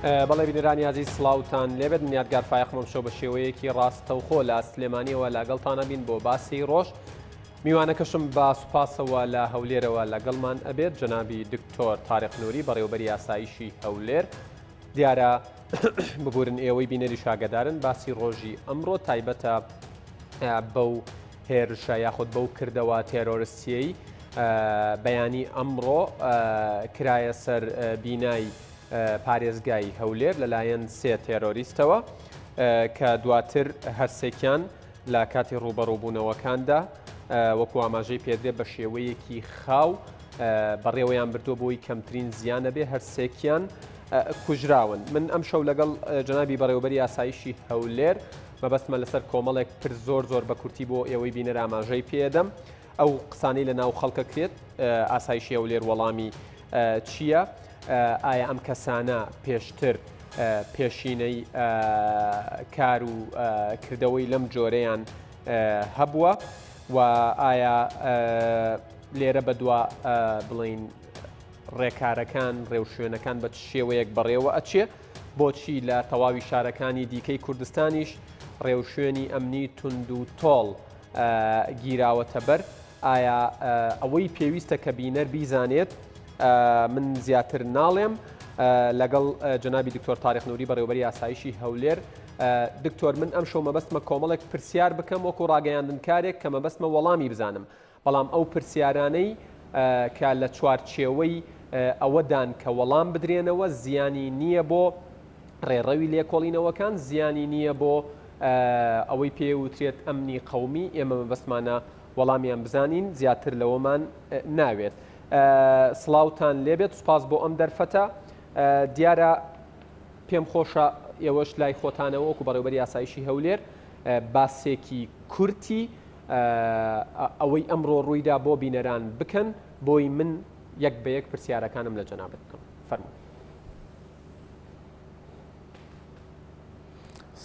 بەڵێ بینەرانی ئازیز سڵاوتان لێبێت من یادگار فایەقم ئەمشەو بە شێوەیەکی ڕاستەوخۆ لە سلێمانیەوە لەگەڵتانە بین بۆ باسی ڕۆژ میوانەکەشم بە سوپاسەوە لە هەولێرەوە لەگەڵمان ئەبێت جەنابی دکتۆر تاریق نوری بەڕێوەبەری ئاسایشی هەولێر دیارە ببورن ئێوەی بینەریش ئاگادارن باسی ڕۆژی ئەمڕۆ تایبەتە بەو هێرشە یاخود بەو کردەوە تێرۆرستیەی بەیانی ئەمڕۆ کرایە سەر بینای پارێزگای هەولێر لەلایەن سێ تێرۆریستەوە کە دواتر هەرسێکیان لە کاتی ڕووبەڕووبوونەوەکاندا وەکو ئاماژەی پێدرێ بە شێوەیەکی خاو بەڕێوەیان بردووە بۆی کەمترین زیانە بێ هەرسێکیان کوژراون. من ئەمشەو لەگەڵ جەنابی بەڕێوەبەری ئاسایشی هەولێر مەبەستمە لەسەر کۆمەڵێک پرس زۆر زۆر بە کورتی بۆ ئێوەی بینەر ئاماژەی پێدەم. ئەو قسانەی لە ناو خەڵکە کرێت ئاسایشی هەولێر وەڵامی چییە؟ ئایا ئەم کەسانە پێشتر پێشینەی کار و کردەوەی لەم جۆرەیان هەبووە و ئایا لێرە بەدوا بڵین ڕێکارەکان، ڕێوشوێنەکان بە چ شێوەیەک بەڕێوە ئەچێ؟ بۆچی لە تەواوی شارەکانی دیکەی کوردستانیش ڕێوشوێنی ئەمنی توند و تۆڵ گیراوەتە بەر؟ ئایا ئەوەی پێویستە کە بینەر بیزانێت من زیاتر ناڵێم لەگەڵ جەنابی دکتۆر تاریق نوری بەڕێوبەری ئاسایشی هەولێر دکتۆر من ئەم شەو مەبەستمە کۆمەڵێک پرسیار بکەم وەکو ڕاگەیاندنکارێک کە مەبەستمە وەڵامی بزانم بەڵام ئەو پرسیارانەی کە لە چوارچێوەی ئەوەدان کە وەڵام بدرێنەوە زیانی نییە بۆ ڕێڕەوی لێکۆڵینەوەکان، زیانی نییە بۆ ئەوەی پێ وترێت ئەمنی قەومی، ئێمە مەبەستمانە وەڵامیان بزانین، زیاتر لەوەمان ناوێت. سڵاوتان لێبێت، سوپاس بۆ ئەم دەرفەتە. دیارە پێم خۆشە ئێوەش لای خۆتانەوە وەکو بەڕێوبەری ئاسایشی هەولێر باسێکی کورتی ئەوەی ئەمڕۆ ڕوویدا بۆ بینەران بکەن بۆی من یەک بە یەک پرسیارەکانم لە جەنابت بکەم. فەرموو.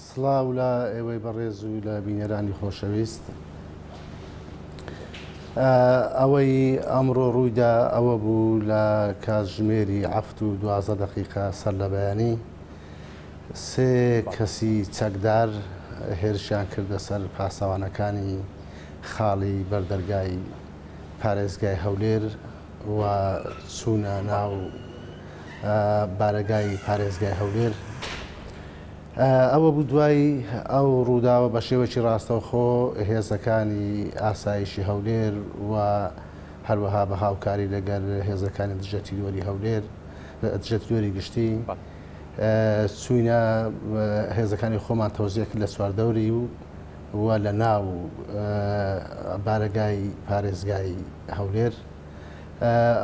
سڵاو لە ئێوەی بەڕێز و لە بینەرانی خۆشەویست. ئەوەی ئەمڕۆ ڕوویدا ئەوە بوو لە کاتژمێری هەفت و 12 دقیقە سەر لە بەیانی سێ کەسی چەکدار هێرشیان کردە سەر پاسەوانەکانی خاڵی بەردەرگای پارێزگای هەولێر و چوونە ناو بارەگای پارێزگای هەولێر. ئەوە بوو دوای ئەو ڕووداوە بە شێوەیەکی ڕاستەوخۆ هێزەکانی ئاسایشی هەولێر و هەروەها بە هاوکاری لەگەر هێزەکانی دژە تیرۆری هەولێر دژە تیرۆری گشتی چووینە هێزەکانی خۆمان تەوزیع کرد لە چواردەوری و و لە ناو بارەگای پارێزگای هەولێر.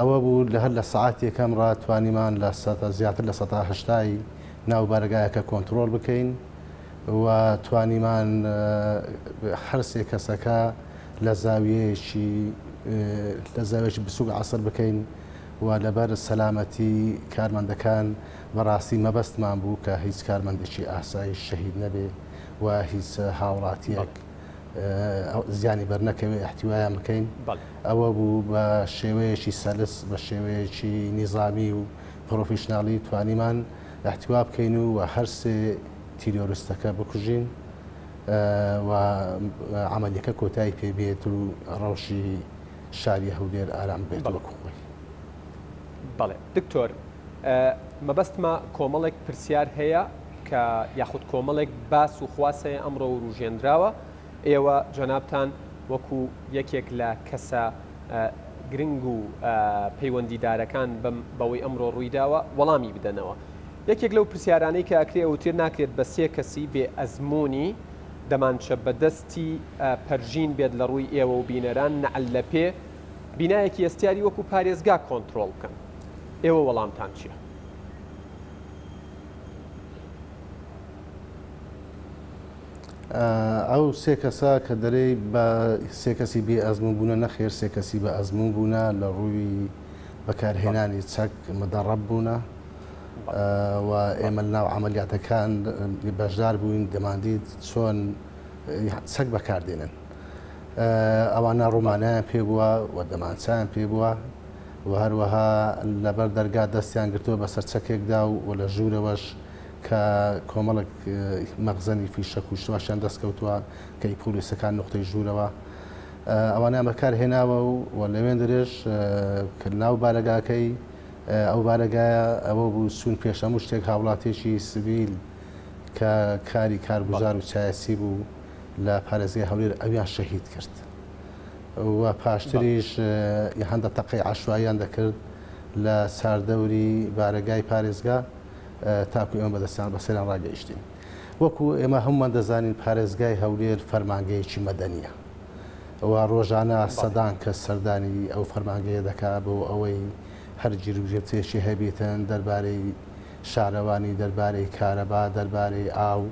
ئەوە بوو لە هەر لە سەعات یەکەم ڕا توانیمان لە سەتا زیاتر لە سەتا هەشتای ناو بارەگایەکە کۆنترۆڵ بکەین و توانیمان هەر سێ کەسەکە لە زاویەیەکی لە زاویەکی بچووک عەسر بکەین و لەبەر سەلامەتی کارمەندەکان بەڕاستی مەبەستمان بوو کە هیچ کارمەندێکی ئاسایش شەهید نەبێ و هیچ هاوڵاتیەک زیانی بەرنەکەوێ ئیحتیوایان بکەین. ئەوە بوو بە شێوەیەکی سەلس، بە شێوەیەکی نیزامی و پرۆفیشناڵی توانیمان ئیحتیوا بکەین و هەر سێ تیرۆرستەکە بکوژین و عەمەلیەکە کۆتایی پێ بێت و ڕەوشی شاری هەولێر ئارام بێت وەکو خۆی. بەڵێ دکتۆر مەبەستمە کۆمەڵێک پرسیار هەیە کە یاخود کۆمەڵێک باس و خواست هەیە ئەمڕۆ وروژێنراوە ئێوە جەنابتان وەکو یەکێک لە کەسە گرنگ و پەیوەندیدارەکان بەم بەوەی ئەمڕۆ ڕوویداوە وەڵامی بدەنەوە. یەکێک لەو پرسیارانەی کە ئەکرێ ئەوترێت ناکرێت بە سێ کەسی بێ ئەزموونی دەمانچە بەدەستی پەرژین بێت لە ڕووی ئێوە و بینەران نەعل لە پێ بینایەکی هەستیاری وەکو پارێزگا کۆنترۆڵ بکەن. ئێوە وەڵامتان چییە؟ ئەو سێ کەسە کە دەرێی بە سێ کەسی بێ ئەزموون بوونە نەخێر سێ کەسی بە ئەزموون بوونە لە ڕووی بەکارهێنانی چەک مدەڕەب بوونە و ئێمە لەناو عەمەلیاتەکان بەشدار بووین دەماندیت چۆن چەک بەکاردێنن ئەوانە ڕوومانیان پێ بووە و دەمانچیان پێ بووە و هەروەها لەبەر دەرگا دەستیان گرتووە بەسەر چەکێکدا و لە ژوورەوەش کە کۆمەڵێک مەخزەنی فیشەک و شتواشیان دەست کەوتووە کە ئی پۆلیسەکان نوقتەی ژوورەوە ئەوانیان بەکار هێناوە و لەوێندرێش کە ناو بارەگاکەی ئەو بارەگایە ئەوە بوو چوون پێش هەموو شتێک هاوڵاتیەکی سڤیل کە کاری کارگوزار و چایەچی بوو لە پارێزگای هەولێر ئەویان شەهید کرد و پاشتریش هەندە تەقەی عەشواییان دەکرد لە چاردەوری بارەگای پارێزگا تاکو ئێمە بەدەستیان بەسەریان ڕاگەیشتین. وەکو ئێمە هەموومان دەزانین پارێزگای هەولێر فەرمانگەیەکی مەدەنیە و ڕۆژانە سەدان کەس سەردانی ئەو فەرمانگەیە دەکا بۆ ئەوەی هەر گیروگرفتێکی هەبیتن دەربارەی شارەوانی، دەربارەی کارەبا، دەربارەی ئاو،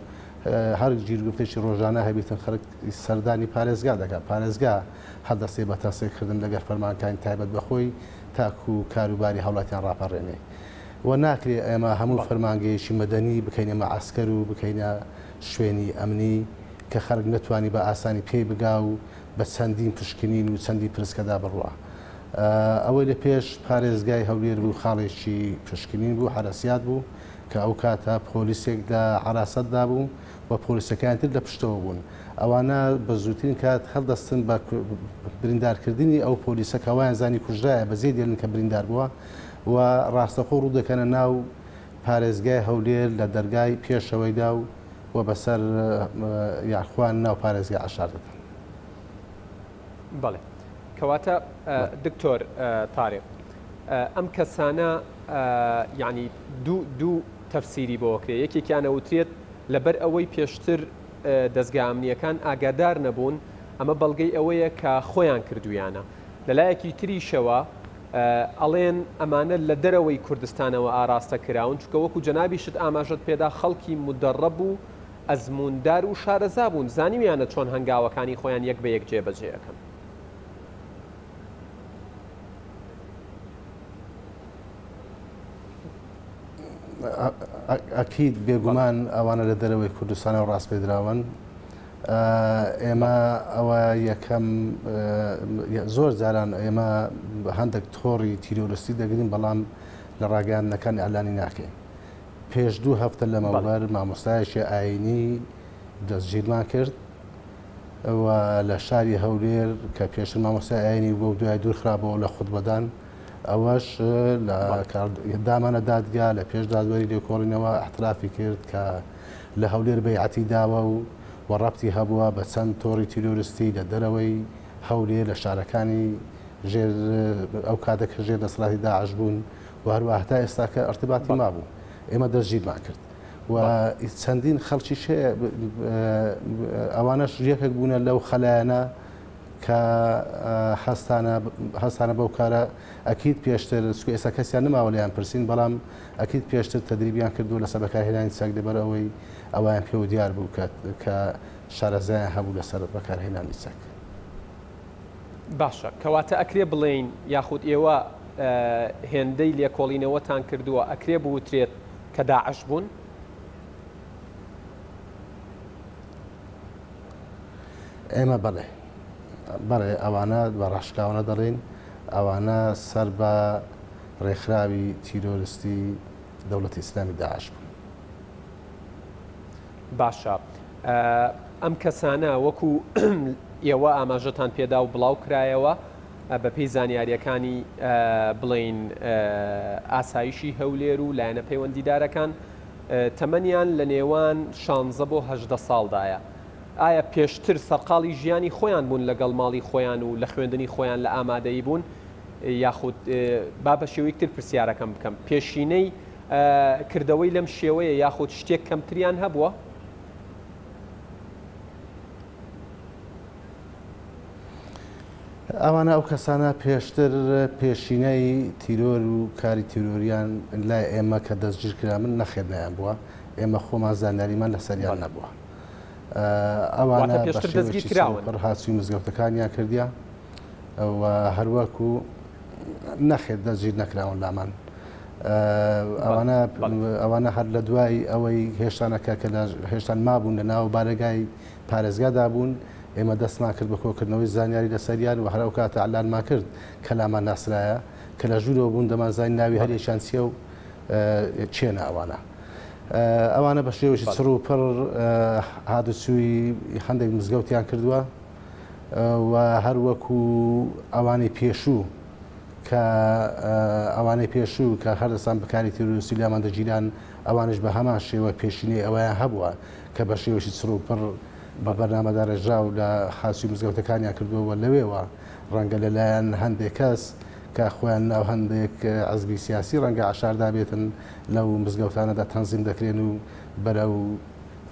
هەر گیروگرفتێکی ڕۆژانە هەبیتن خەڵک سەردانی پارێزگا دەکات. پارێزگا هەڵدەستێ بە تەنسیقکردن لەگەر فەرمانگەکانی تایبەت بە خۆی تاکو کاروباری هاوڵاتیان ڕاپەڕێنێ و ناکرێ ئێمە هەموو فەرمانگەیەکی مەدەنی بکەینە مەعەسکەر و بکەینە شوێنی ئەمنی کە خەڵک نەتوانی بە ئاسانی پێی بگا و بە چەندین پشکنین و چەندین پرسکەدا بڕوا. ئەوەی لە پێش پارێزگای هەولێر بوو خاڵێکی پشکنین بوو، حەرەسیات بوو، کە ئەو کاتە پۆلیسێک لە حەراسەتدا بوو و پۆلیسەکانی تر لە پشتەوە بوون. ئەوانە بە زووترین کات هەڵدەستن بە بریندارکردنی ئەو پۆلیسە کە وایان زانی کوژرایە، بەجێی دێلن کە بریندار بووە و ڕاستەخۆ ڕوو دەکەنە ناو پارێزگای هەولێر لە دەرگای پێشەوەیدا و و بەسەر یان خۆیان ناو پارێزگای عەشار دەدەن. بەڵێ کەواتە دکتۆر تاریق ئەم کەسانە یعنی دوو دوو تەفسیری بۆ کرێ یەکێکیان ئەوترێت لەبەر ئەوەی پێشتر دەزگا ئەمنییەکان ئاگادار نەبوون ئەمە بەڵگەی ئەوەیە کە خۆیان کردویانە لەلایەکی تریشەوە ئەڵێن ئەمانە لە دەرەوەی کوردستانەوە ئاراستە کراون چونکە وەکو جەنابیشت ئاماژەت پێدا خەڵکی مدەڕەب و ئەزمووندار و شارەزا بوون، زانیویانە چۆن هەنگاوەکانی خۆیان یەک بە یەک جێبەجێ ئەکەن. ئەکید بێگومان ئەوانە لە دەرەوەی کوردستانەوە ڕاسپێدراون. ئێمە ئەوە یەکەم زۆر جاران ئێمە هەندێک تۆڕی تیرۆرستی دەگرین بەڵام لە ڕاگەیاندنەکان ئیعلانی ناکەین. پێش دوو هەفتە لەمەوبەر مامۆستایەکی ئایینی دەستگیرمان کرد و لە شاری هەولێر کە پێشتر مامۆستای ئایینی بووە و دوای دوورخرابەوە لە خوتبەدان ئەوەش لە دامانە دادگا لە پێش دادوەری لێکۆڵینەوە احترافی کرد کە لە هەولێر بەیعەتی داوە و و ڕەبتی هەبووە بە چەند تۆڕی تیرۆرستی لە دەرەوەی هەولێر لە شارەکانی ژێر ئەو کاتە کە ژێر دەسەڵاتی داعش بوون و هەروەها هەتا ئێستاکە ئەرتباتی مابوو ئێمە دەستگیرمان کرد و چەندین خەڵکیش هەیە ئەوانەش یەکێک بوونە لەو خەلایەنە کە هەستانە هەستانە بەو کارە ئەکید پێشتر چونکە ئێستا کەسیان نەماوە لێیان پرسین بەڵام ئەکید پێشتر تەدریبیان کردووە لەسەر بەکارهێنانی چەک لەبەر ئەوەی ئەویان پێوە دیار بوو کە کە شارەزایان هەبوو لەسەر بەکارهێنانی چەک. باشە کەواتە ئەکرێ بڵێین یاخود ئێوە هێندەی لێکۆڵینەوەتان کردووە ئەکرێ بوترێت کە داعش بوون؟ ئێمە بەڵێ بەڵێ ئەوانە بە ڕاشکاوانە دەڵێین ئەوانە سەر بە ڕێکخراوی تیرۆرستی دەوڵەتی ئیسلامی داعش بوون. باشە ئەم کەسانە وەکو ئێوە ئاماژەتان پێدا و بڵاو کرایەوە بەپێی زانیاریەکانی بڵین ئاسایشی هەولێر و لایەنە پەیوەندیدارەکان تەمەنیان لە نێوان 16 بۆ 18 ساڵدایە ئایا پێشتر سەرقاڵی ژیانی خۆیان بوون لەگەڵ ماڵی خۆیان و لە خوێندنی خۆیان لە ئامادەیی بوون یاخود با بە شێوەیەک تر پرسیارەکەم بکەم پێشینەی کردەوەی لەم شێوەیە یاخود شتێک کەمتریان هەبووە؟ ئەوانە ئەو کەسانە پێشتر پێشینەی تیرۆر و کاری تیرۆریان لای ئێمە کە دەستگیر کرا من نەخێر نەیان بووە ئێمە خۆمان زانیاریمان لەسەریان نەبووە ئەوانە پێشتر دەستگیر کراون پڕ هاچوی مزگەوتەکانیان کردیان و هەروەکو نەخێر دەستگیر نەکراون لامان ئەوانە ئەوانە هەر لە دوای ئەوەی هێشتانەکە کە لە هێشتان مابوون لە ناو بارەگای پارێزگادا بوون ئێمە دەستمان کرد بە کۆکردنەوەی زانیاری لەسەریان و هەر ئەو کاتە ئەلانمان کرد کە لامان ناسرایە کە لە ژوورەوە بوون دەمانزانی ناوی هەریەکیان چییە و چێنە ئەوانە. ئەوانە بە شێوەیەکی چڕ و پڕ هاتوچووی هەندێک مزگەوتیان کردووە و هەر وەکو ئەوانەی پێشوو کە ئەوانەی پێشوو کە هەردەستان بەکاری تیرۆریستی لامان دەگیران ئەوانیش بە هەمان شێوە پێشینەی ئەوەیان هەبووە کە بە شێوەیەکی چڕ و پڕ بە بەرنامەداڕێژراو لە خاچی مزگەوتەکانیان کردووە و لەوێوە ڕەنگە لەلایەن هەندێک کەس کە خۆیان ناو هەندێک عزبی سیاسی ڕەنگە عەشاردابێتن لەو مزگەوتانەدا تەنزیم دەکرێن و بەرەو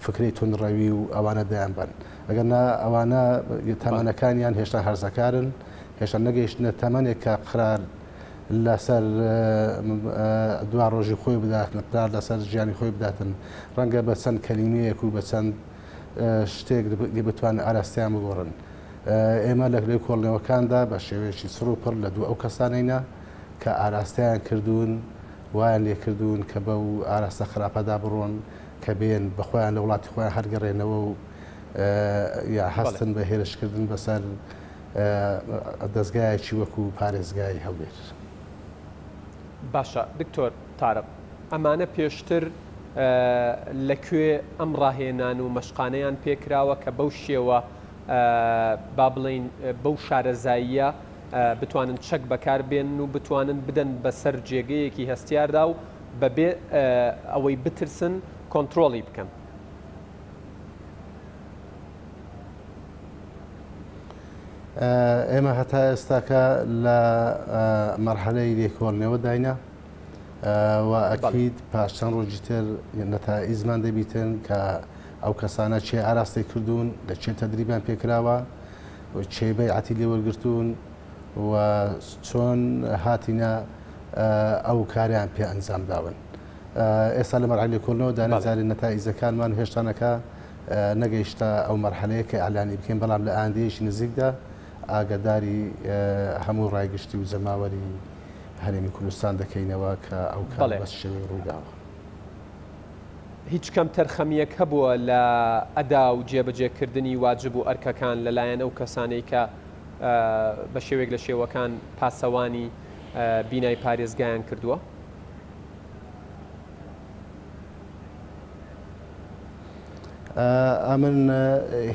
فکرەی توندڕەوی و ئەوانە دەیانبەن. ئەگەر نا ئەوانە تەمەنەکانیان هێشتا هەرزەکارن، هێشتا نەگەیشتنە تەمەنێک کە قرار لەسەر دوا ڕۆژی خۆی بداتن، قرار لەسەر ژیانی خۆی بداتن. ڕەنگە بە چەند کەلیمەیەک و بە چەند شتێک بتوانن ئاراستەیان بگۆڕن. ئێمە لە لێکۆڵینەوەکاندا بە شێوەیەکی چڕ و پڕ لە دوو ئەو کەسانەینە کە ئاراستەیان کردوون، وایان لێکردوون کە بەو ئاراستە خراپەدا بڕۆن کە بێن بە خۆیان لە وڵاتی خۆیان هەرگەڕێنەوە و یا هەستن بە هێرشکردن بەسەر دەزگایەکی وەکو پارێزگای هەولێر. باشە دکتۆر تارق ئەمانە پێشتر لە کوێ ئەم ڕاهێنان و مەشقانەیان پێکراوە کە بەو شێوە با بڵێین بەو شارەزاییە بتوانن چەک بەکار بێنن و بتوانن بدەن بەسەر جێگەیەکی هەستیاردا و بەبێ ئەوەی بترسن کۆنترۆڵی بکەن؟ ئێمە هەتا ئێستاکە لە مەرحەلەی لێکۆڵینەوەداینە و ئەکید پاش چەند ڕۆژی تر نەتائیجمان دەبیتن کە ئەو کەسانە چێ ئاراستەی کردوون، لە چێ تەدریبیان پێکراوە و چێ بەیعەتی لێوەرگرتوون و چۆن هاتینە ئەو کاریان پێ ئەنجام داون. ئێستا لە مەرحەلەی لێکۆڵینەوە دانێ جارێ نەتائیجەکانمان هێشتانەکە نەگەیشتە ئەو مەرحەلەیە کە ئیعلانی بکەین، بەڵام لە ئایندەیەکی نزیکدا ئاگاداری هەموو ڕای گشتی و جەماوەری هەرێمی کوردستان دەکەینەوە کە ئەو کارە بە چ شێوەیەک ڕوویداوە. هیچ کەمتەرخەمییەک هەبووە لە ئەدا و جێبەجێکردنی واجب و ئەرکەکان لەلایەن ئەو کەسانەی کە بە شێوەیەک لە شێوەکان پاسەوانی بینای پارێزگایان کردووە؟ ئەمن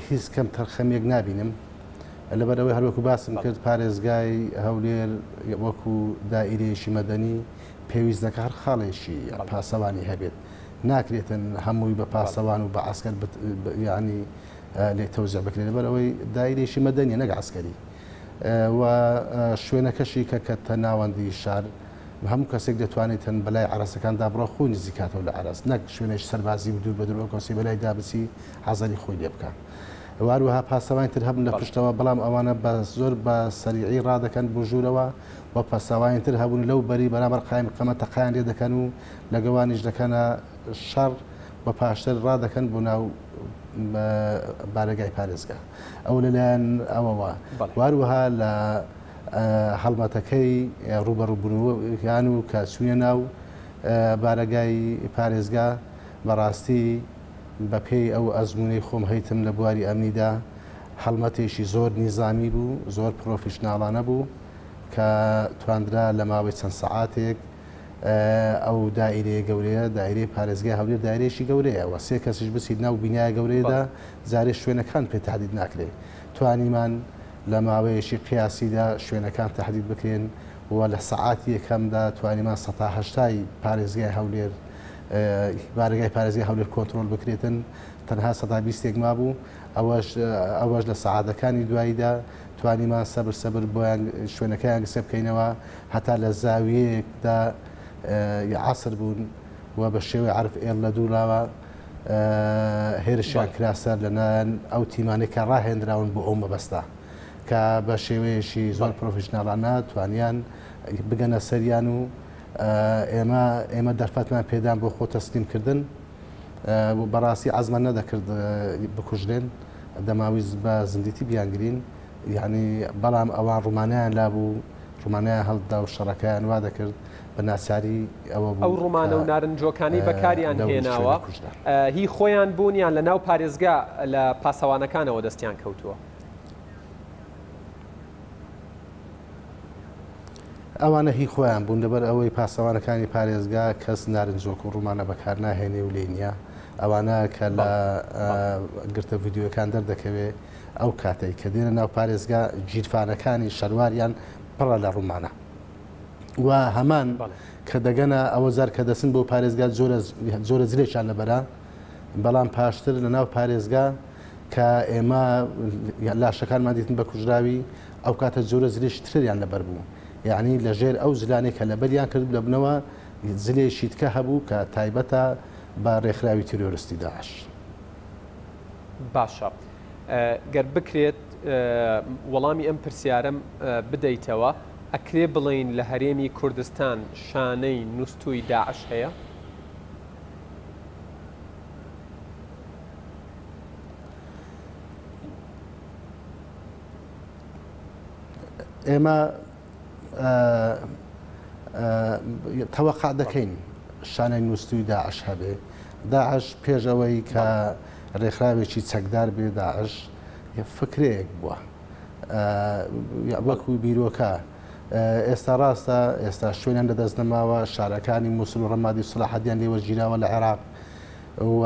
هیچ کەمتەرخەمییەک نابینم، لەبەرئەوەی هەروەکو باسم کرد پارێزگای هەولێر وەکو دائیرەیەکی مەدەنی پێویست دەکات هەر خاڵێکی پاسەوانی هەبێت ناکرێتن هەمووی بە پاسەوان و بە عسکەر ینی لێ تەوزیع بکرێت لەبەر ئەوەی دایرێکی مەدەنیە نەک عسکەری و شوێنەکەشی کە کەتە ناوەندی شار هەموو کەسێک دەتوانێتن بەلای عرەسەکاندا بڕۆ خۆی نزیکاتەوە لە عرەس نەک شوێنێک سەربازی بدور بە دوور ئەو کەسی بەلای دابچی حەزەری خۆی لێ بکە واروەها پاسەوانی تر هەبوون لە پشتەوە بەڵام ئەوانە بە زۆر بە سەریعی ڕادەکەن بۆ ژوورەوە و پاسەوانی تر هەبوون لەو بەری بەرامبەر قایم قەمە تەقەیان لێ دەکەن و لەگەوانیش دەکەنە شەڕ و پاشتر ڕادەکەن بۆ ناو بارەگای پارێزگا ئەو لەلایەن ئەوەوە واروەها لە هەڵمەتەکەی ڕوبەڕوبوونەوەیان و کە چوونە ناو بارەگای پارێزگا بەڕاستی بەپێی ئەو ئەزموونەی خۆم هەیتم لە بواری ئەمنیدا هەڵمەتێکی زۆر نیزامی بوو، زۆر پرۆفیشناڵانە بوو کە تواندرا لە ماوەی چەند سەعاتێک ئەو دائیرەیە گەورەیە، دائیرەی پارێزگای هەولێر دائیرەیەکی گەورەیە و سێ کەسیش بچیت ناو بینایە گەورەیەدا جارێ شوێنەکان پێ تەهدید ناکرێ. توانیمان لە ماوەیەکی قیاسیدا شوێنەکان تەهدید بکرێن و لە سەعاتی یەکەمدا توانیمان سەتا هەشتای پارێزگای هەولێر بارەگای پارێزگای هەولێر کۆنترۆل بکرێتن تەنها سەدا بیستێک مابوو ئەوەش ئەوەش لە سەعاتەکانی دواییدا توانیمان سەبر سەبر بۆیان شوێنەکەیان گسێ بکەینەوە هەتا لە زاویەیەکدا عەسر بوون و بە شێوەی عەرف ئێڵ لە دوولاوە هێرشیان کرا سەر لەلایەن ئەو تیمانەی کە ڕاهێنراون بۆ ئەو مەبەستە کە بە شێوەیەکی زۆر پرۆفیشناڵانە توانیان بگەنە سەریان و ئێمە ئێمە دەرفەتمان پێدان بۆ خۆ تەسلیم کردن و بەڕاستی عەزمان نەدەکرد بکوژرێن دەماویست بە زیندیتی بیانگرین یعنی بەڵام ئەوان ڕومانیان لابوو ڕومانیان هەڵدا و شەڕەکەیان وا دەکرد بە ناچاری ئەوە بوو ئەو ڕومانە و نارنجۆکانی بەکاریان هێناوە هی خۆیان بوون یان لە ناو پارێزگا لە پاسەوانەکانەوە دەستیان کەوتووە؟ ئەوانە هی خۆیان بوون لەبەر ئەوەی پاسەوانەکانی پارێزگا کەس نارنجۆک و ڕومانە بەکار ناهێنێ و لێی نییە. ئەوانە کە لە گرتە ڤیدیۆکان دەردەکەوێ ئەو کاتەی کە دێنە ناو پارێزگا گیرفانەکانی شەرواریان پڕە لە ڕومانە و هەمان کە دەگەنە ئەوە جار کە دەچن بۆ پارێزگا جۆرە جلێکیان لەبەرە بەڵام پاشتر لە ناو پارێزگا کە ئێمە لاشەکانمان دیتن بە کوژراوی ئەو کاتە جۆرە جلێکی تریان لەبەر بوو یعنی لەژێر ئەو جلانەی کە لەبەریان کرد لە بنەوە جلێکی تکە هەبوو کە تایبەتە بە ڕێکخراوی تیرۆرستی داعش. باشە گەر بکرێت وەڵامی ئەم پرسیارەم بدەیتەوە، ئەکرێ بڵێین لە هەرێمی کوردستان شانەی نوستووی داعش هەیە؟ ئێمە تەوەقع دەکەین شانەی نووستوی داعش هەبێ. داعش پێش ئەوەی کە ڕێکخراوێکی چەکدار بێ داعش فکرەیەک بووە وەکو بیرۆکە ئێستا ڕاستە ئێستا شوێنیان لەدەست نەماوە شارەکانی مووسڵ و ڕەمادی و سەلاحەدیان لێ وەرگیراوە لە عێراق و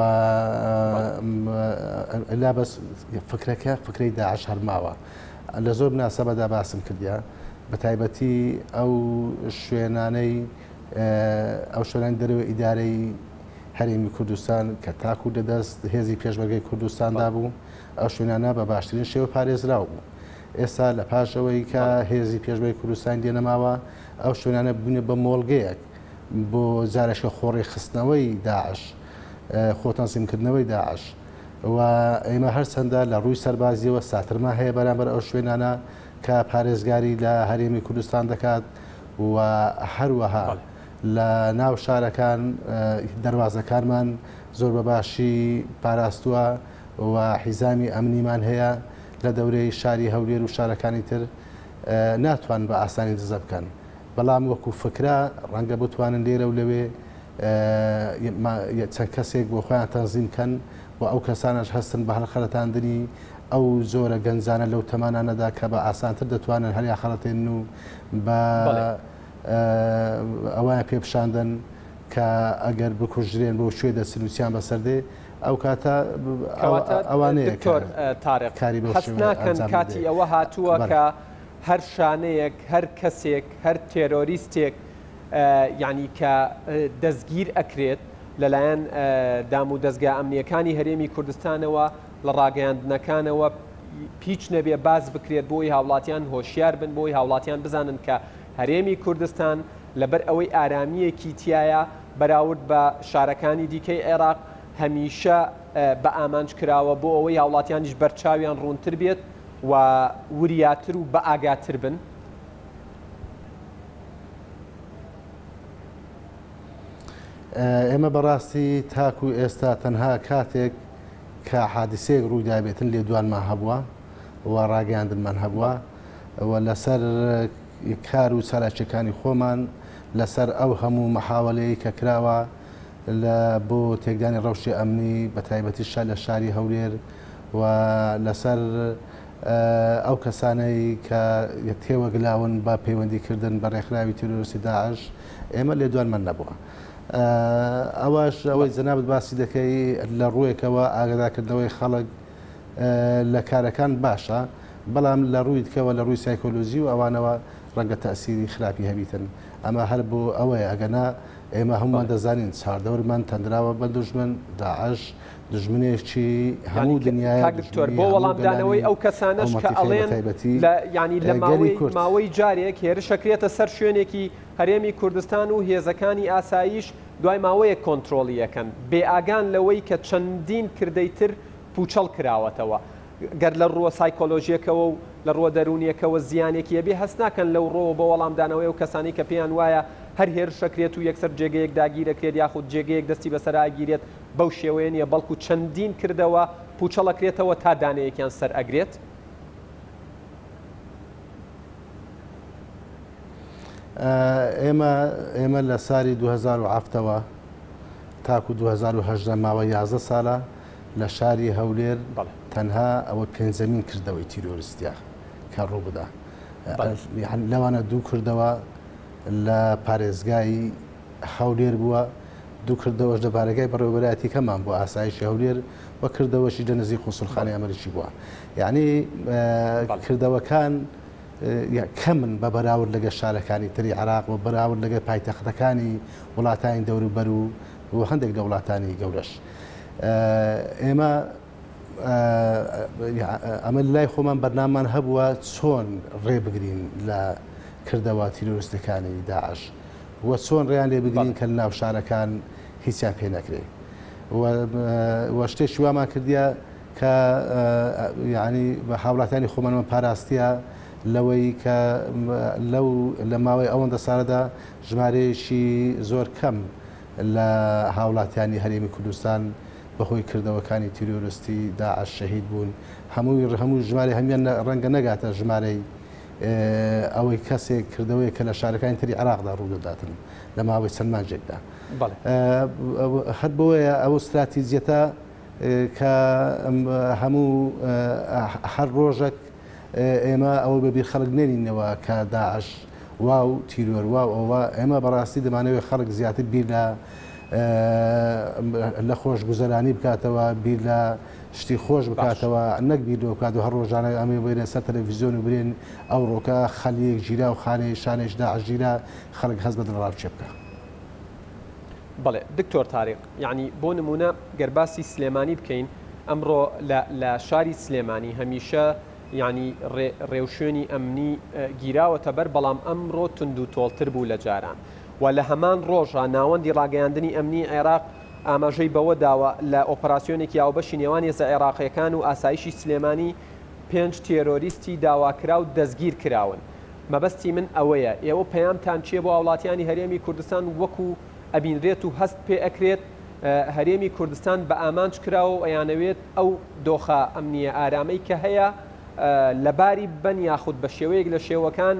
لا بەس فکرەکە فکرەی داعش هەرماوە لە زۆر مناسەبەدا باسم کردە بە تایبەتی ئەو شوێنانەی ئەو شوێنانی دەرەوەی ئیدارەی هەرێمی کوردستان کە تاکو لە دەست هێزی پێشمەرگەی کوردستاندا بوو ئەو شوێنانە بە باشترین شێوە پارێزراو بوو ئێستا لە پاش ئەوەی کە هێزی پێشمەرگەی کوردستان لێ نەماوە ئەو شوێنانە بوونە بە مۆڵگەیەک بۆ جارێکە خۆڕێکخستنەوەی داعش خۆتەنزیمکردنەوەی داعش و ئێمە هەرچەندە لە ڕووی سەربازیەوە ساترمان هەیە بەرامبەر ئەو شوێنانە کە پارێزگاری لە هەرێمی کوردستان دەکات و هەروەها لە ناو شارەکان دەروازەکانمان زۆر بە باشی پاراستووە و حیزامی ئەمنیمان هەیە لە دەورەی شاری هەولێر و شارەکانی تر ناتوان بە ئاسانی دزە بکەن بەڵام وەکو فکرە ڕەنگە بتوانن لێرە و لەوێ چەند کەسێک بۆ خۆیان تەنزیم کەن و ئەو کەسانەش هەستن بە هەڵخەڵەتاندنی ئەو جۆرە گەنجانە لەو تەمانانەدا کە بە ئاسانتر دەتوانن هەلیانخەڵەتێنن و بە ئەویان پێ پیشاندەن کە ئەگەر بکوژرێن بۆ کوێ دەچن و چیان بەسەر دێ ئەو کاتە ئەوانەیە دکتۆر تارق کاری بەو هەست شێوەیە ناکەن ئەنجام کاتی بدرێ. ئەوە هاتووە بەڵێ. کە هەر شانەیەک هەر کەسێک هەر تێرۆریستێک یانی کە دەستگیر ئەکرێت لەلایەن دام و دەزگا ئەمنیەکانی هەرێمی کوردستانەوە لە ڕاگەیاندنەکانەوە هیچ نەبێ باس بکرێت بۆی هاوڵاتیان هۆشیار بن بۆی هاوڵاتیان بزانن کە هەرێمی کوردستان لەبەر ئەوەی ئارامییەکی تایە بەراورد بە شارەکانی دیکەی عێراق هەمیشە بە ئامانج کراوە بۆ ئەوەی هاوڵاتیانیش بەرچاویان ڕوونتر بێت و وریاتر و بەئاگاتر بن. ئێمە بەڕاستی تاکو ئێستا تەنها کاتێک کە حادیسەیەک ڕوویدابێتن لێدوانمان هەبووە و ڕاگەیاندنمان هەبووە و لەسەر کار و چالاکیەکانی خۆمان لەسەر ئەو هەموو مەحاوەلەی کە کراوە لە بۆ تێکدانی ڕەوشی ئەمنی بە تایبەتی شار لە شاری هەولێر و لەسەر ئەو کەسانەی کە تێوەگلاون بە پەیوەندیکردن بە ڕێکخراوی تیرۆریستی داعش ئێمە لێدوانمان نەبووە. ئەوەش ئەوەی جەنابت باسی دەکەی لە ڕوویەکەوە ئاگادارکردنەوەی خەڵک لە کارەکان باشە، بەڵام لە ڕووی دیکەوە لە ڕووی سایکۆلۆژی و ئەوانەوە ڕەنگە تەئسیری خراپی هەبیتن. ئەمە هەر بۆ ئەوەیە ئەگەنا ئێمە هەموومان دەزانین چاردەورمان تەندراوە بە دوژمن، داعش دوژمنێکی یانی هەموو دنیایە، کاک دکتۆر دوژمنی بۆ هەموو وەڵامدانەوەی گەلانی ئەو ئەو کەسانەش کە مەنتیقەیە بە ئەڵێن تایبەتی لە یانی لە گەلی ماوەی کورد. ماوەی جارێک هێرشەکرێتە سەر شوێنێکی هەرێمی کوردستان و هێزەکانی ئاسایش دوای ماوەیەک کۆنترۆڵی ئەکەن بێ ئاگان لەوەی کە چەندین کردەی تر پوچەڵ کراوەتەوە گەر لە ڕووە سایکۆلۆژیەکەوە و لە ڕووە دەروونیەکەوە زیانێکی هەبێ هەست ناکەن لەو ڕووەوە بۆ وەڵامدانەوەی ئەو کەسانەی کە پێیان وایە هەر هێرشەکرێت و یەکسەر جێگەیەک داگیرەکرێت یاخود جێگەیەک دەستی بەسەرا ئەگیرێت بەو شێوەیە نیە بەڵکو چەندین کردەوە پوچەڵ ئەکرێتەوە تا دانەیەکیان سەر ئەگرێت. ئێمە ئێمە لە ساری 2007 ەوە تاکو 2018 ماوە 11 سالە لە شاری هەولێر تەنها ئەوە پێنجەمین کردەوەی تیرۆریستیە کە ڕووبدا لەوانە دوو کردەوە. لە پارێزگای هەولێر بووە، دوو کردەوەش لە بارەگای بەڕێوەبەرایەتیەکەمان بووە ئاسایشی هەولێر و کردەوەشی لە نزیک قونسوڵخانەی ئەمریکی بووە. یەعنی کردەوەکان کەمن بە بەراورد لەگەڵ شارەکانی تری عێراق و بەراورد لەگەڵ پایتەختەکانی وڵاتانی دەوروبەر و هەندێک لە وڵاتانی گەورەش. ئێمە ئەمە لای خۆمان بەرنامەمان هەبووە چۆن ڕێ بگرین لە کردەوە تیرۆریستەکانی داعش و چۆن ڕێیان لێ بگرین کە لە ناو شارەکان هیچیان پێ نەکرێ و شتێکی وامان کردیە کە یعنی هاوڵاتیانی خۆمانمان پاراستیە لەوەی کە لەو لە ماوەی ئەوەندە سالەدا ژمارەیەکی زۆر کەم لە هاوڵاتیانی هەرێمی کوردستان بەهۆی کردەوەکانی تیرۆرستی داعش شەهید بوون، هەمووی هەموو ژمارەی هەموویان ڕەنگە نەگاتە ژمارەی ئەوەی کەسێک کردەوەیەک کە لە شارەکانی تری عێراقدا ڕوودەداتن لە ماوەی چەند مانگێکدا. هەر بۆیە ئەو ستراتیجیەتە کە هەموو هەر ڕۆژێک ئێمە ئەوە بە بیر خەڵک نێنینەوە کە داعش وا و تیرۆر وا و ئەوە، ئێمە بەڕاستی دەمانەوێت خەڵک زیاتر بیر لە لە خۆشگوزەرانی بکاتەوە، بیر لە شتی خۆش بکاتەوە، نەک بیر لەوە بکاتەوە هەر ڕۆژانە ئەمێ بێنە سەر تەلەڤیزیۆن و برێن ئەوڕۆکە خەلیەک گیرا و خانەی شانێک داعش گیرا، خەڵک هەست بە دڵەڕاوکێ بکا. بەڵێ دکتۆر تاریق، یەعنی بۆ نموونە گەر باسی سلێمانی بکەین، ئەمڕۆ لە لە شاری سلێمانی هەمیشە یەعنی ڕێ ڕێوشوێنی ئەمنی گیراوەتە بەر، بەڵام ئەمڕۆ توندوتۆڵتر بوو لە جاران و لە هەمان ڕۆژا ناوەندی ڕاگەیاندنی ئەمنیی عێراق ئاماژەی بەوە داوە لە ئۆپەراسیۆنێکی هاوبەشی نێوان هێزە عێراقییەکان و ئاسایشی سلێمانی پێنج تێرۆریستی داواکراو دەستگیر کراون. مەبەستی من ئەوەیە ئێوە پەیامتان چییە بۆ هاوڵاتیانی هەرێمی کوردستان وەکو ئەبینرێت و هەست پێ ئەکرێت هەرێمی کوردستان بە ئامانج کراوە و ئەیانەوێت ئەو دۆخە ئەمنییە ئارامەی کە هەیە لەباری ببەن یاخود بە شێوەیەک لە شێوەکان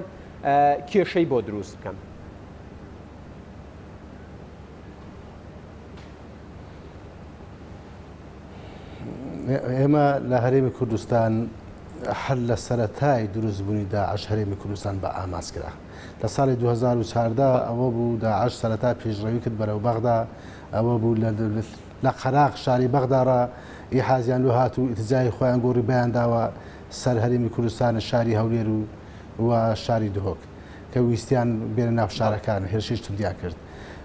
کێشەی بۆ دروست بکەن؟ ئێمە لە هەرێمی کوردستان هەر لە سەرەتای دروستبوونی داعش هەرێمی کوردستان بە ئامانج کرا. لە ساڵی 2014 ئەوە بوو داعش سەرەتا پێشڕەوی کرد بەرەو بەغدا، ئەوە بوو لە قەراغ شاری بەغدا ڕا ئیحازیان لۆ هات و ئیتجاهی خۆیان گۆڕی بەیانداوە سەر هەرێمی کوردستان شاری هەولێر و و شاری دهۆک کە ویستیان بێنە ناو شارەکان هێرشیش توندیان کرد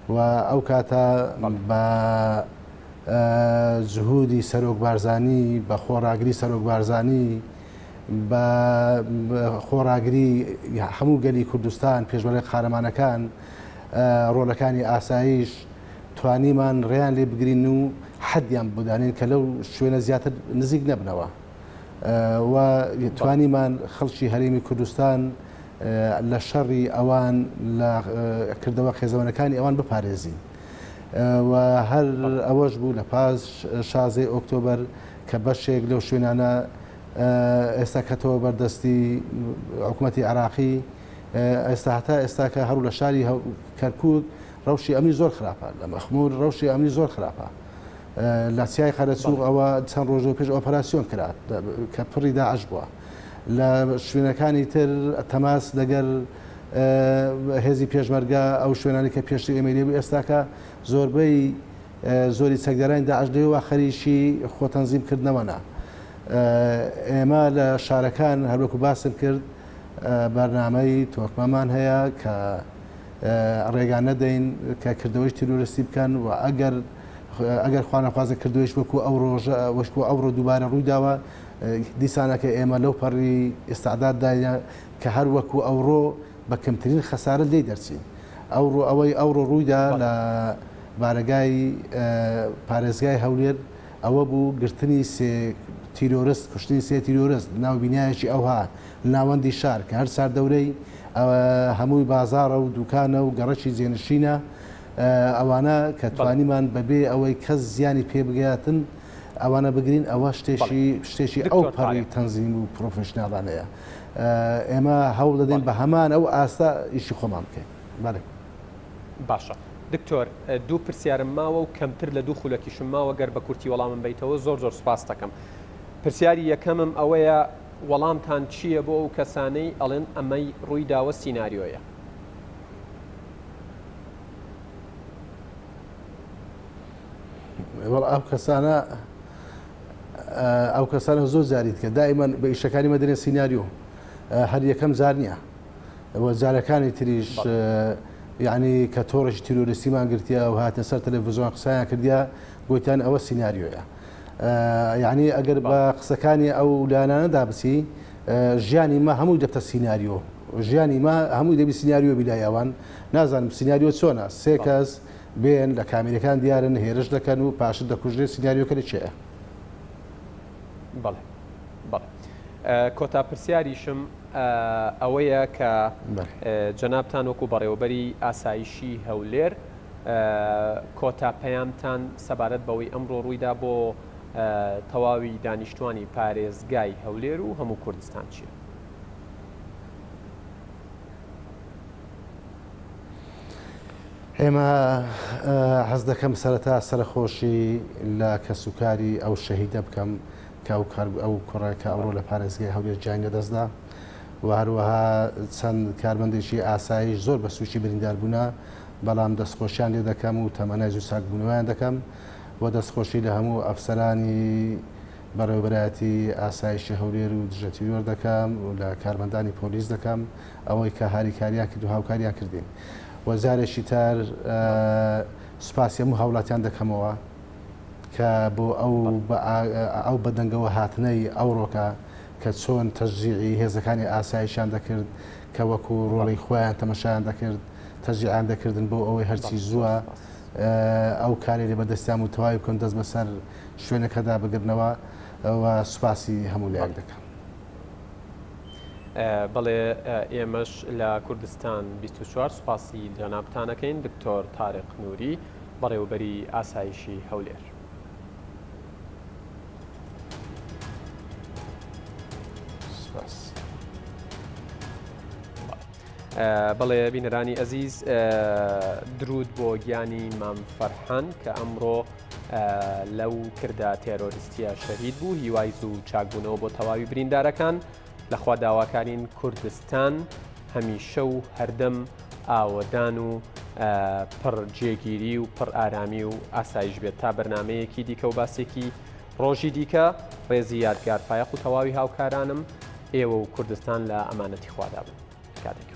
و ئەو کاتە بە جهودی سەرۆک بارزانی، بە خۆڕاگری سەرۆک بارزانی، بە خۆڕاگری هەموو گەلی کوردستان، پێشمەرگە قارەمانەکان، ڕۆڵەکانی ئاسایش، توانیمان ڕێیان لێ بگرین و حەدیان بدانین کە لەو شوێنە زیاتر نزیک نەبنەوە و توانیمان خەڵکی هەرێمی کوردستان لە شەڕی ئەوان لە کردەوە قێزەوەنەکانی ئەوان بپارێزین. و هەر ئەوەش بوو لە پاش شازدەی ئۆکتۆبەر کە بەشێک لەو شوێنانە ئێستا کەتەوە بەردەستی حکوومەتی عێراقی ئێستا هەتا ئێستاکە هەرو لە شاری کەرکوک ڕەوشی ئەمنی زۆر خراپە لە مەخمور ڕەوشی ئەمنی زۆر خراپە لە چیای قەرەچوغ ئەوە چەند ڕۆژە پێش ئۆپەراسیۆن کرا کە پڕی داعش بووە لە شوێنەکانی تر تەماس لەگەر هێزی پێشمەرگە ئەو شوێنانی کە پێشتر ئێمەی لێبوو ئێستاکە زۆربەی زۆری چەکدارانی داعش لەوێوە خەریکی خۆتەنزیم کردنەوەنە. ئێمە لە شارەکان هەروەکو باسم کرد بەرنامەی تۆکمەمان هەیە کە ڕێگا نەدەین کە کردەوەی تیرۆریستی بکەن و ئەگەر ئەگەر خوانەخوازە کردویش وەکو ئەو ڕۆژە وەکو ئەوڕۆ دووبارە ڕوویداوە دیسانەکە ئێمە لەو پەڕی ئیستعداددایە کە هەر وەکو ئەوڕۆ بە کەمترین خەسارەت لێی دەرچین. ئەوڕۆ ئەوەی ئەوڕۆ ڕوویدا لە بارەگای پارێزگای هەولێر ئەوە بوو گرتنی سێ تیرۆرست، کوشتنی سێ تیرۆرست ناو بینایەکی ئەوها ناوەندی شار کە هەر چاردەورەی هەمووی بازاڕە و دوکانە و گەڕەکی جێنشینە ئەوانە کە توانیمان بەبێ ئەوەی کەس زیانی پێ بگاتن ئەوانە بگرین ئەوە شتێکی شتێکی ئەو پەڕی تەنزیم و پرۆفشناڵانەیە. ئێمە هەوڵ دەدەین بە هەمان ئەو ئاستە ئیشی خۆمان بکەین. بەڵێ. باشە دکتۆر دوو پرسیارم ماوە و کەمتر لە دوو خولەکیشم ماوە گەر بە کورتی وەڵامم بەیتەوە زۆر زۆر سوپاست دەکەم. پرسیاری یەکەمم ئەوەیە وەڵامتان چییە بۆ ئەو کەسانەی ئەڵێن ئەمەی ڕووی داوە سیناریۆیە؟ وەڵا ئەو کەسانە ئەو کەسانە زۆر جاری دیکە دائیمەن بە ئیشەکانی مە دەنێن سیناریۆ هەر یەکەم جار نییە و جارەکانی تریش یعنی کە تۆڕێکی تیرۆریستیمان گرتیە و هاتنە سەر تەلەڤزیۆن قسەیان کردیا گوتیان ئەوە سیناریۆیە یعنی ئەگەر بە قسەکانی ئەو لایەنانەدا بچی ژیانی مە هەمووی دەبتە سیناریۆ ژیانی مە هەمووی دەبی سیناریۆ بیلای ئەوان نازانم سیناریۆ چۆنە سێ کەس بێن لە کامیرەکان دیارن هێرش دەکەن و پاشتر دەکوژرێت سیناریۆکە لە کێیە؟ بەڵێ بەڵێ کۆتا پرسیاریشم ئەوەیە کە جەنابتان وەکو بەڕێوەبەری ئاسایشی هەولێر کۆتا پەیامتان سەبارەت بەوەی ئەمڕۆ ڕوویدا بۆ تەواوی دانیشتوانی پارێزگای هەولێر و هەموو کوردستان چییە؟ ئێمە حەز دەکەم سەرەتا سەرەخۆشی لە کەسوکاری ئەو شەهیدە بکەم کە ئەو کار ئەو کوڕە کە ئەوڕۆ لە پارێزگای هەولێر گیانی لەدەستدا و هەروەها چەند کارمەندێکی ئاسایش زۆر بە سووکی بریندار بوونە بەڵام دەستخۆشیان لێ دەکەم و تەمەنای زوو چاکبوونەوەیان دەکەم و دەستخۆشی لە هەموو ئەفسەرانی بەڕێوەبەرایەتی ئاسایشی هەولێر و دژە تیرۆر دەکەم و لە کارمەندانی پۆلیس دەکەم ئەوەی کە هاریکاریان کرد و هاوکاریان کردین و جارێکی تر سوپاسی هەموو هاوڵاتیان دەکەمەوە کە بۆ ئەو ئەو بەدەنگەوە هاتنەی ئەوڕۆکە کە چۆن تەشجیعی هێزەکانی ئاسایشیان دەکرد کە وەکو ڕۆڵی خۆیان تەمەشایان دەکرد تەشجیعیان دەکردن بۆ ئەوەی هەرچی زووە ئەو کارەی لە بەردەستیان بوو تەواوی بکەن دەست بەسەر شوێنەکەدا بگرنەوە و سوپاسی هەموو لایەک دەکەم. بەڵێ ئێمەش لە کوردستان 24 سوپاسی جەنابتان ئەکەین دکتۆر تارق نوری بەڕێوەبەری ئاسایشی هەولێر. سپاس. بەڵێ بینەرانی ئەزیز درود بۆ گیانی مام فەرحان کە ئەمڕۆ لەو کردە تێرۆریستیە شەهید بوو هیوای زوو چاکبوونەوە بۆ تەواوی بریندارەکان لەخوا داواکارین کوردستان هەمیشە و هەردەم ئاوەدان و پڕ جێگیری و پڕ ئارامی و ئاسایش بێت تا بەرنمەیەکی دیکە و باسێکی ڕۆژی دیکە ڕێزی یادگار فایەق و تەواوی هاوکارانم ئێوە و کوردستان لە ئەمانەتی خوادا بن کاتێک.